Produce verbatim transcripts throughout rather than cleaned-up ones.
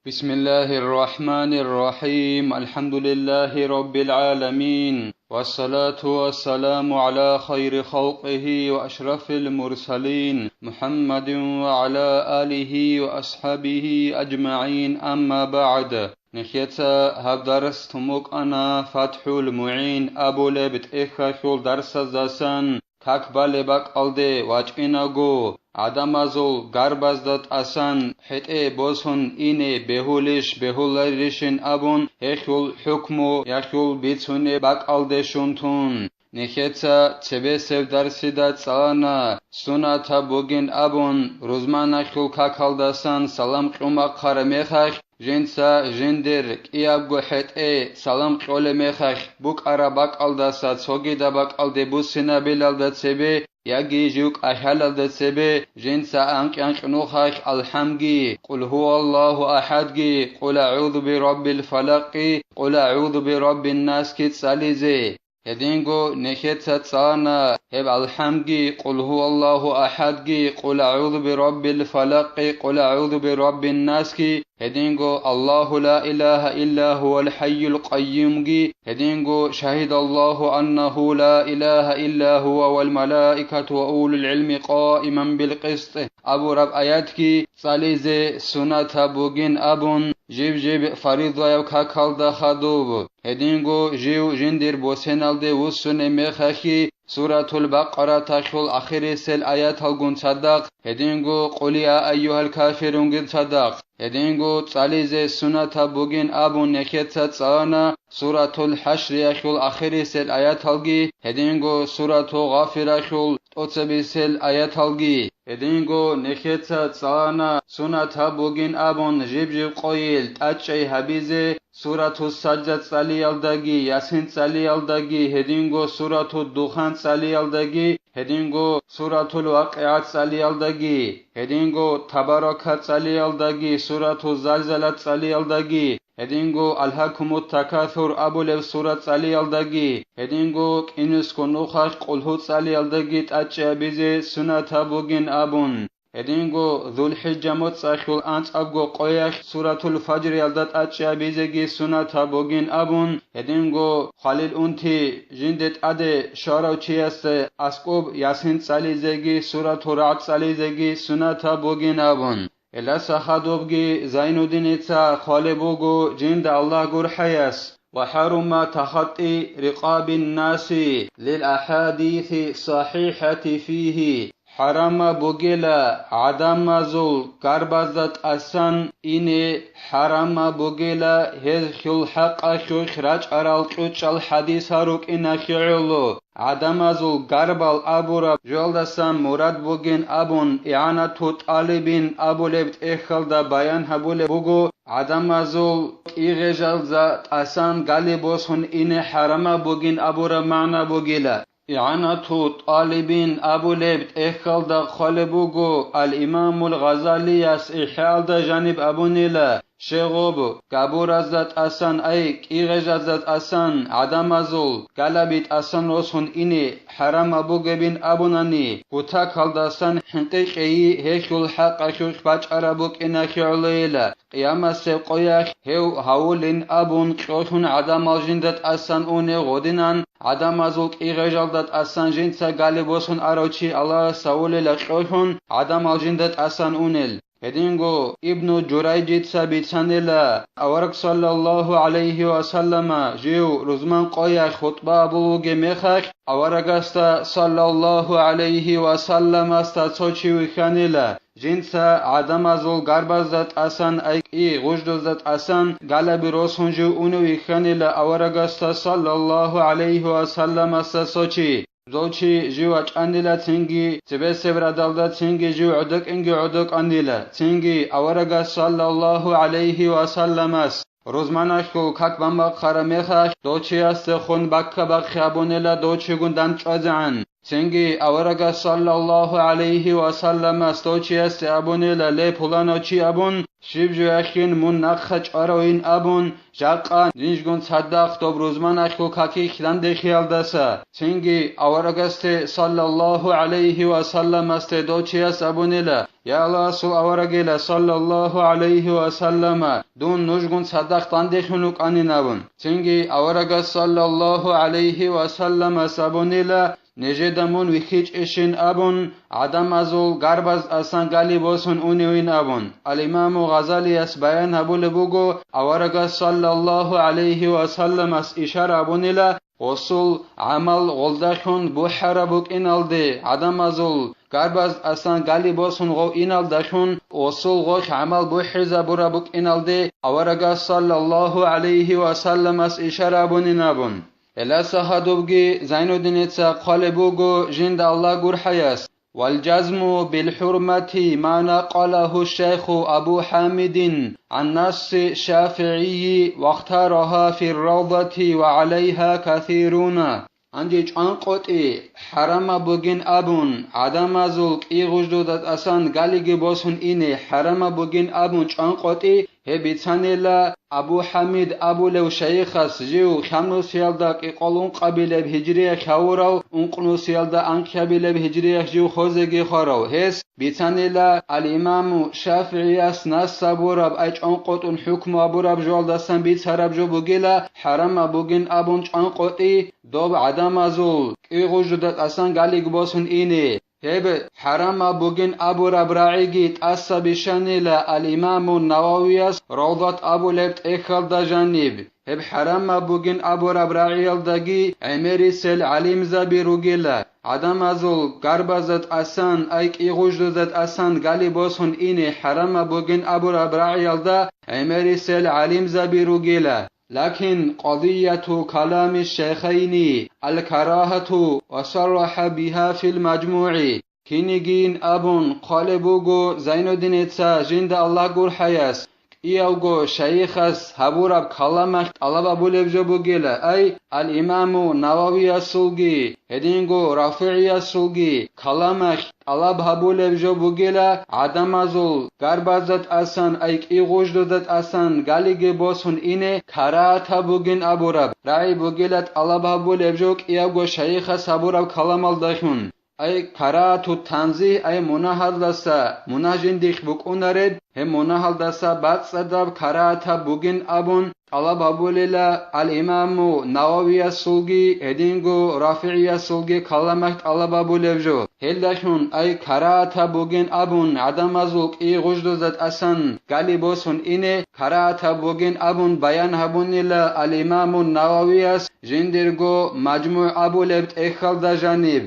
بسم الله الرحمن الرحيم. الحمد لله رب العالمين. والصلاة والسلام على خير خلقه وأشرف المرسلين محمد وعلى آله وأصحابه أجمعين. أما بعد. Нехеца гьаб дарс тумукъана ФатхӀул МугӀин абулеб тӀехьалъул дарсаздасан. Как балеб бакӀалде вачӀинаго, гӀадамазул гарбазда тӀасан хӀетӀе босун ине бегьулищ бегьуларищин абун, гьелъул хӀукму гьелъул бицунеб бакӀалде щун тун. Нехеца цебесеб дарсида цӀалана сунатаб бугин абун, рузманалъул какалдасан салам кьумахъара мехалъ, жинца жиндир кӀиябго хӀетӀе салам кьолеб мехалъ букӀараб бакӀалдаса цогидаб бакӀалде буссинабилалда цебе яги жив кӀахӀалалда цебе жинца анкь-анкь нухалъ алхӀамги, Къул гьуваллагьу ахӀадги, Къул агӀузу бираббил фалакъги, Къул агӀузу бираббин насги цӀализе. Гьединго нехеца цӀана гьеб алхӀамги, Къул гьуваллагьу ахӀадги, Къул агӀузу бираббил фалакъги, Къул агӀузу бираббин насги, гьединго Аллагьу ла илагьа илла гьувал хӀайюл къайюмги, гьединго Шагьидаллагьу аннагьу ла илагьа илла гьува вал малаикату ва улул гӀилми къаиман бил къист абураб аятги цӀализе сунатаб бугин абун, жиб-жиб фаризаяб какалда хадуб. Гьединго жив жиндир босеналде вуссунеб мехалъги, Суратул Бакъараталъул ахирисел аяталгун цадахъ, гьединго Къул я айюгьал кафирунгун цадахъ, гьединго цӀализе сунатаб бугин абун нехеца цӀалана Суратул ХӀашриялъул ахирисел аяталги, гьединго Суратул Гъафиралъул тӀоцебесел аяталги. Гьединго нехеца цӀалана сунатаб бугин абун жиб-жиб къойил тӀачӀей гьабизе, Суратус Сажда цӀалиялдаги, Ясин цӀалиялдаги, гьединго Сурату Духан цӀалиялдаги, гьединго Суратул ВакъигӀат цӀалиялдаги, гьединго Табарака цӀалиялдаги, Сурату Залзала цӀалиялдаги, гьединго Алгьакумут Такасур абулеб сура цӀалиялдаги, гьединго кӀинусго нухалъ Къулгьу цӀалиялдаги тӀачӀи абизе сунатаб бугин абун. Гьединго ЗулхӀиджа моцӀалъул анцӀабго къоялъ Суратул Фажриялда тӀачӀи абизеги сунатаб бугин абун, гьединго хвалил унти жинде тӀаде щварав чиясда аскӀоб Ясин цӀализеги Суратул РагӀд цӀализеги сунатаб бугин абун. Гьелдаса хадубги Зайнуддиница хъвалеб буго жинда Аллагь гурхӀаяс: «Ва хӀарума тахатӀи рикъабин наси лил ахӀадиси сахӀихӀати фигьи». ХӀарамаб бугела гӀадамазул гарбазда тӀасан ине, хӀарамаб бугела гьезул хӀакъалъулъ рачӀарал чӀучӀал хӀадисал рукӀиналъе гӀоло. ГӀадамазул гарбал абураб жоялдасан мурад бугин абун, игӀанату тӀалибин абулеб тӀехьалда баян гьабулеб буго, гӀадамазул кӀигъежалза тӀасан гали босун ине хӀарамаб бугин абураб магӀна бугила. ИгӀанату тӀалибин абулеб тӀехьалда хъвалеб буго, ал-Имамул Гъазалияс ИхӀяалда жаниб абунила, щегъуб, габуразда тӀасан, ай, кӀигъежазда тӀасан гӀадамазул галаби тӀасан росун ине хӀарамаб бугебин абунани, гутакалдасан хӀинкъи кьейи гьелъул хӀакъалъулъ бачӀараб букӀиналъе гӀолейила. Къиямасеб къоялъ гьев гьавулин абун кьолъун гӀадамал жинда тӀасан унев гъодинан, гӀадамазул кӀигъежалда тӀасан жинца гали босун арав чи Аллагьас гьавулила кьолъун гӀадамал жинда тӀасан унел. Гьединго Ибну Журайжица бицанила, авараг саллаллагьу гӀалайгьи ва саллама жив рузман къоялъ хутӀба абулев вугеб мехалъ, аварагасда саллаллагьу гӀалайгьи ва салламасда цо чи вихьанила. Жинца гӀадамазул гарбазда тӀасан, ай, кӀи гъуждузда тӀасан галаби росун жив унев вихьанила аварагасда саллаллагьу гӀалайгьи ва салламасда цо чи. Дов чи жив вачӀанила, цинги цебесеб радалда, цинги жив гӀодокӀинги гӀодокӀанила, цинги аварагас саллаллагьу гӀалайгьи ва салламас рузманалъул как бамбахъараб мехалъ, дов чиясдехун бакка-бахъи абунила дов чигун дандчӀвазегӀан. Цинги аварагас саллаллагьу гӀалайгьи ва салламас дов чиясде абунила: «Ле, пуланав чи», — абун, щиб жояхин мун нахъа чӀваравин абун, жакъа нижгун цадахъ доб рузманалъул какихь дандехиялдаса, цинги аварагасде саллаллагьу гӀалайгьи ва салламасде дов чияс абунила: «Я Аллагьасул аварагила саллаллагьу гӀалайгьи ва саллама, дун нужгун цадахъ дандехун вукӀанин», – абун. Цинги аварагас саллаллагьу гӀалайгьи ва салламас абунила: «Нижеда мун вихьичӀищин абун, гӀадамазул гарбаз асан гали босун уневин», – абун. Ал-Имаму Гъазалияс баян гьабулеб буго, аварагас саллаллагьу гӀалайгьи ва салламас ишара абунила, гъосул гӀамал гъолдалъун бухӀараб букӀиналде, гӀадамазул гарбаз асан гали босун гъов иналдалъун, гъосул гъолъ гӀамал бухӀизабураб букӀиналде аварагас саллаллагьу гӀалайгьи ва салламас ишара абунин абун. Гьеласа гьадубги Зайнуддиница хъвалеб буго жинда Аллагь гурхӀаяс: «Вал жазму бил хӀурмати ма накъалагьу шайху Абу ХӀамидин гӀан насси ШафигӀийи вахтараха фир равдати ва гӀалайха касируна». Гьанже чӀванкъотӀи хӀарамаб бугин абун, гӀадамазул кӀигъуждуда тӀасан галиги босун ине хӀарамаб бугин абун чӀванкъотӀи, гьеб бицанила Абу ХӀамид абулев шайихас жив хьамнусиялда кӀикъол ункъабилеб гьижриялъ гьавурав, ункънусиялда анкьабилеб гьижриялъ жив хозеги хварав. Гьес бицанила ал-Имаму ШафигӀияс нас абураб, ай чӀванкъотӀун хӀукму абураб жоялдасан бицараб жо бугила, хӀарамаб бугин абун чӀванкъотӀи, доб гӀадамазул кӀигъужуда тӀасан галиг босун ине. Гьеб хӀарамаб бугин абураб рагӀиги тӀаса бищанила ал-Имаму Нававияс Равдат абулеб тӀехьалда жаниб. Гьеб хӀарамаб бугин абураб рагӀиялдаги гӀемерисел гӀалимзаби ругила, гӀадамазул гарбазда тӀасан, ай кӀигъуждузда тӀасан гали босун ине хӀарамаб бугин абураб рагӀиялда гӀемерисел гӀалимзаби ругила. Лакин къадияту калами шайхайни ал-карагьату ва сарраха биха фил мажмугӀи. Кинигин абун хъвалеб буго Зайнуддиница жинда Аллагь гурхӀаяс, кӀиявго шайихас гьабураб каламалъ тӀалаб гьабулеб жо бугила, ай, ал-Имаму Нававиясулги, гьединго РафигӀиясулги каламалъ тӀалаб гьабулеб жо бугила, гӀадамазул гарбазда тӀасан, ай кӀигъуждуда тӀасан галиги босун ине карагьатаб бугин абураб рагӀи бугила тӀалаб гьабулеб жо кӀиявго шайихас гьабураб каламалдалъун. Ай карагьату танзигь, ай мунагьалдаса мунагь жиндихъ букӀунареб, гьеб мунагьалдаса бацӀцӀадаб карагьатаб бугин абун тӀалаб гьабулила ал-Имаму Нававиясулги гьединго РафигӀиясулги каламалъ тӀалаб гьабулеб жо. Гьелдалъун ай карагьатаб бугин абун гӀадамазул кӀигъуждузда тӀасан гали босун ине карагьатаб бугин абун баян гьабунила ал-Имаму Нававияс жиндирго МажмугӀ абулеб тӀехьалда жаниб.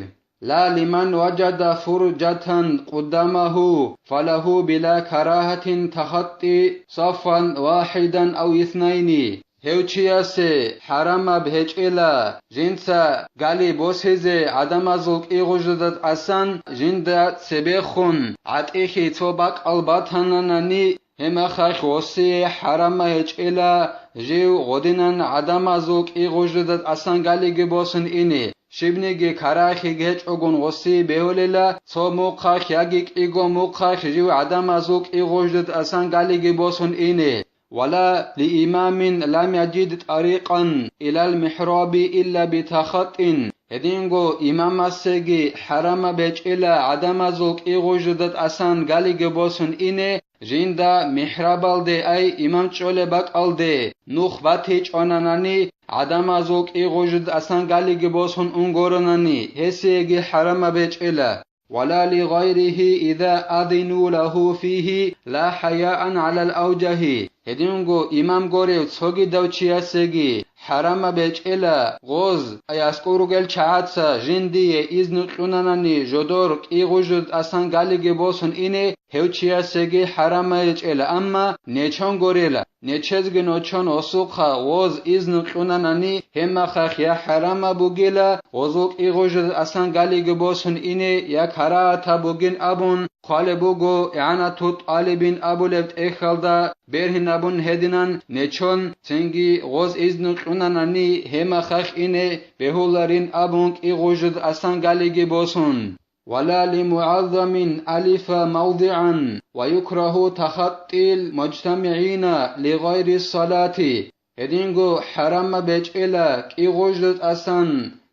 Ла лиман важада фуржатан къуддамагьу, фалагьу била карагьатин тахатти саффан вахӀидан ав иснайни. Гьев чиясе хӀарамаб гьечӀела жинца гали босизе гӀадамазул кӀигъужуда тӀасан жинда цебехун гӀатӀихьи цо бакӀал батананани, гьебмахалъ гъосие хӀарамаб гьечӀела жив гъодинан гӀадамазул кӀигъужуда тӀасан галиги босун ине. Щибниги карагьлъи гьечӀогун гъосие бегьулила цо мухъалъ яги кӀиго мухъалъ жив гӀадамазул кӀигъужда тӀасан галиги босун ине. Вала лиимамин лам яжид тӀарикъан илал михӀраби илла битахатӀин. Гьединго имамасеги хӀарамаб гьечӀела гӀадамазул кӀигъужда тӀасан галиги босун ине, жинда михӀрабалде, ай имам чӀолеб бакӀалде, нух батичӀонанани, гӀадамазул кӀигъужда тӀасан галиги босун унгоронани, гьесиеги хӀарамаб гьечӀела. Вала ли гъайрихи иза азину лагьу фихи ла хӀаяан гӀалал авжагьи. Гьединго имам горев цогидав чиясеги хӀарамаб гьечӀела, гъоз, ай аскӀов ругел чагӀаца жиндие изну кьунанани жодор кӀигъужда тӀасан галиги босун ине, гьев чиясеги хӀарамаб гьечӀела, амма нечон горела. Нечезги ночон гъосухъа гъоз изну кьунанани, гьебмахалъ я хӀарамаб бугила гъозул кӀигъужда тӀасан галиги босун ине, я карагьатаб бугин абун хъвалеб буго ИгӀанату тӀалибин абулеб тӀехьалда, бергьинабун гьединан нечон, цинги гъоз изну кьунанани, гьебмахалъ ине бегьуларин абун кӀигъужда тӀасан галиги босун. ولا لمعظم ألف موضعا، ويكره تخطي المجتمعين لغير الصلاة. Гьединго хӀарамаб гьечӀела кӀи-гъужда тӀасан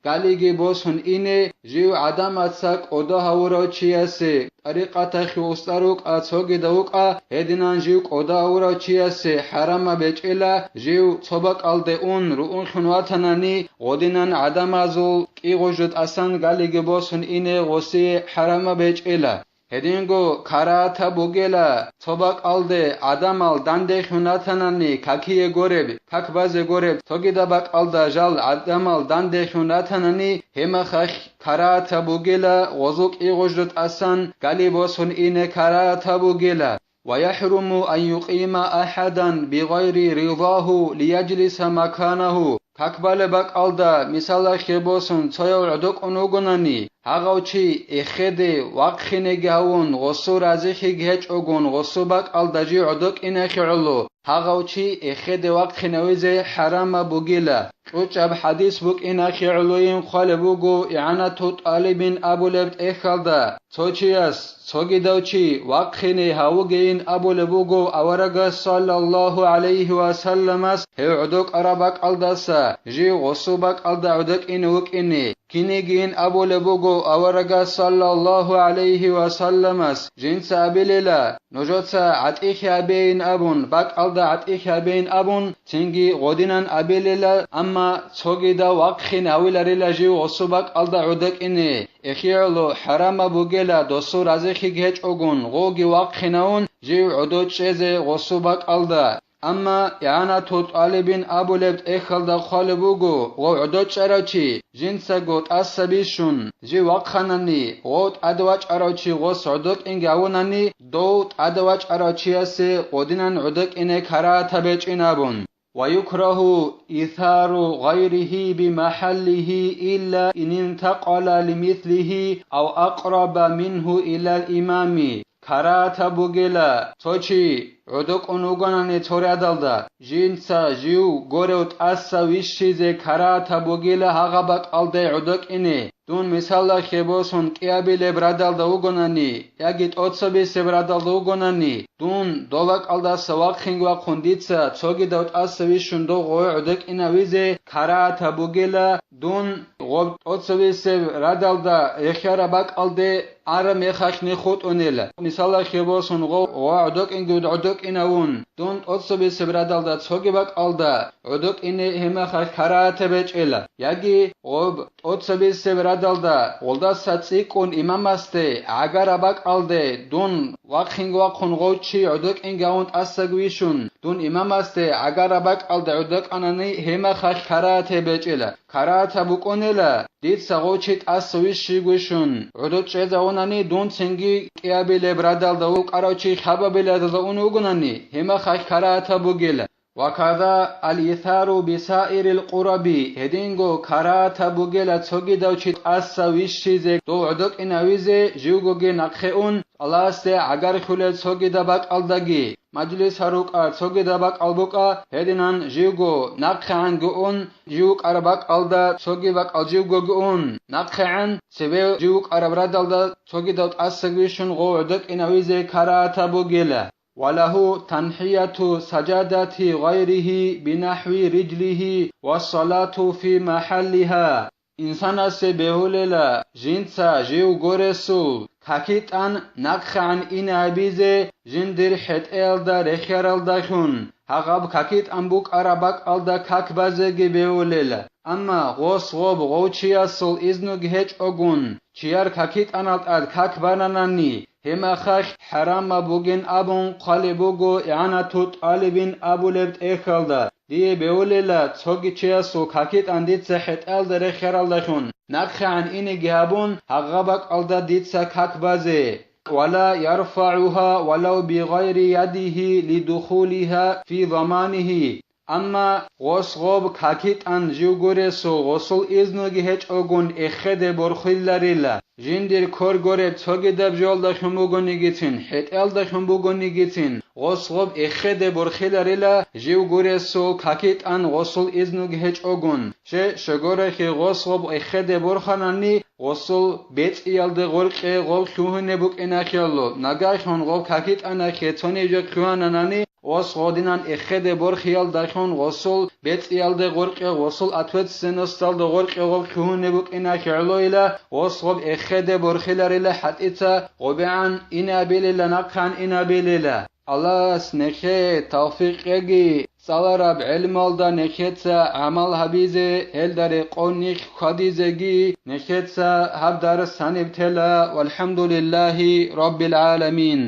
галиги босун ине жив гӀадамаца кӀодо гьавурав чиясе, тӀарикъатахъе устӀа рукӀа, цогидав вукӀа, гьединан жив кӀодо гьавурав чиясе хӀарамаб гьечӀела жив цо бакӀалде ун руунлъун ватанани, гъодинан гӀадамазул кӀи-гъужда тӀасан галиги босун ине гъосие хӀарамаб гьечӀела. Гьединго карагьатаб бугела цо бакӀалде гӀадамал дандехун ратанани какие гореб, как базе гореб, цогидаб бакӀалда жал гӀадамал дандехун ратанани, гьеб мехалъ карагьатаб бугела гъозул кӀи-гъужда тӀасан гали босун ине карагьатаб бугела. ويحرم أن يقيم أحدا بغير رضاه ليجلس مكانه. Как балеб бакӀалда, мисалалъе босун, цояв гӀодокӀун вугонани, гьагъав чи эхеде вахъинеги гьавун, гъосул разихъиги гьечӀогун, гъосул бакӀалда жив гӀодокӀинехъе гӀоло, гьагъав чи эхеде вахъинавизе хӀарамаб бугила. КьучӀаб хӀадис букӀинахъе гӀолойин хъвалеб буго ИгӀанату тӀалибин абулеб тӀехьалда. Цо чияс цогидав чи вахъине гьавугейин абулеб буго аварагас саллаллагьу гӀалайгьи ва салламас гьев гӀодокӀараб бакӀалдаса жив гъосул бакӀалда гӀодокӀине вукӀине. Кинигийин абулеб буго аварагас саллаллагьу гӀалайгьи ва салламас жинца абилела, нужеца гӀатӀихъе гьабейин абун, бакӀалда гӀатӀихъе гьабейин абун, цинги гъодинан абилела, амма цогидав вахъине гьавиларила жив гъосул бакӀалда гӀодокӀине. Эхиялъул хӀарамаб бугела досул разихъиги гьечӀогун, гъоги вахъинавун жив гӀодо чӀезе гъосул бакӀалда. Амма ИгӀанату тӀалибин абулеб тӀехьалда хъвалеб буго, гъов гӀодо чӀарав чи, жинцаго тӀаса бищун, жив вахъанани, гъов тӀаде вачӀарав чи гъос гӀодокӀинги гьавунани, дов тӀаде вачӀарав чиясе гъодинан гӀодокӀине карагьатаб гьечӀин абун. ويكره إيثار غيره بمحله إلا إن انتقل لمثله أو أقرب منه إلى الإمام. Карагьатаб бугела цо чи гӀодокӀун вугонани цо рядалда, жинца жив горев тӀаса вищизе карагьатаб бугела гьагъа бакӀалде гӀодокӀине. Дун мисалалъе босун кӀиабилеб радалда вугонани яги тӀоцабисеб радалда вугонани, дун дов бакӀалдаса вахъинги вахъун дица цогидав тӀаса вищун дов гъове гӀодокӀинавизе карагьатаб бугела, дун гъоб тӀоцабисеб радалда рехиараб бакӀалде араб мехалъни хутӀунела. Мисалалъе босун гъов гъове гӀодокӀинги гӀодокӀинавун, дун тӀоцабисеб радалда цоги бакӀалда гӀодокӀине гьеб мехалъ карагьатаб гьечӀела. Яги гъоб тӀоцабисеб радалда гъолдаса цӀикӀкӀун имамасде гӀагараб бакӀалде дун вахъинги вахъун гъов чи гӀодокӀинги гьавун тӀасаги вищун, дун имамасде гӀагараб бакӀалде гӀодокӀанани гьеб мехалъ карагьатаб гьечӀела. Карагьатаб букӀунела, дица гъов чи тӀаса вищиго вищун гӀодо чӀезавунани, дун цинги кӀиабилеб радалда вукӀарав чи хабабилазда ун вугонани, гьеб мехалъ карагьатаб бугела. وكذا الإيثار بسائر القرب, гьединго карагьатаб бугела цогидав чи тӀаса вищизе дов гӀодокӀинавизе живгоги нахъе ун, Аллагьасде гӀагарлъулел цогидаб бакӀалдаги, мажлис гьарукӀа цогидаб бакӀал букӀа, гьединан живго нахъегӀанги ун, жив вукӀараб бакӀалда цоги бакӀал живгоги ун, нахъегӀан цебе жив вукӀараб радалда цогидав тӀасаги вищун гъов гӀодокӀинавизе карагьатаб бугела. وله تنحية سجادة غيره بنحو رجله والصلاة في محلها. Инсанасе бегьулела жинца жив горесул какитӀан нахъегӀан ине гьабизе жиндир хӀетӀеялда рехиаралдалъун, гьагъаб какитӀан букӀараб бакӀалда как базеги бегьулела. Амма гъос гъоб гъов чиясул изнуги гьечӀогун, чияр какитӀанал тӀад как бананани, гьеб мехалъ хӀарамаб бугин абун хъвалеб буго ИгӀанату тӀалибин абулеб тӀехьалда. Дие бегьулела, цоги чиясул какитӀан дица хӀетӀалда рехиаралдалъун нахъегӀан инеги гьабун, гьагъа бакӀалда дица как базе. ولا يرفعها ولو بغير يده لدخولها في ضمانه. Амма гъос гъоб какитӀан жив гуресул гъосул изнуги гьечӀогун эхеде борхиларила, жиндир кор гореб цогидаб жоялдалъун бугонигицин, хӀетӀеялдалъун бугонигицин, гъос гъоб эхеде борхиларила, жив гуресул какитӀан гъосул изнуги гьечӀогун. Ще щогорехи гъос гъоб эхеде борханани, гъосул бецӀиялде гъоркье гъоб лъугьунеб букӀинахиялъул, нагагьлъун гъоб какитӀанахье цонижер лъугьананани, ос гъодинан эхеде борхиялдалъун гъосул бецӀиялде гъоркье гъосул ответственносталда гъоркье гъоб лъугьунеб букӀинахье гӀолойила, ос гъоб эхеде борхиларила хӀатӀица гъобегӀан инабилила нахъан инабилила. Аллагьас нехее тавфикъ кьеги, цӀалараб гӀелмалда нехеца гӀамал гьабизе, гьелда рекъон нилъ хьвадизеги нехеца гьаб дарс гьаниб тела. ВалхӀамдулиллагьи раббил гӀаламин.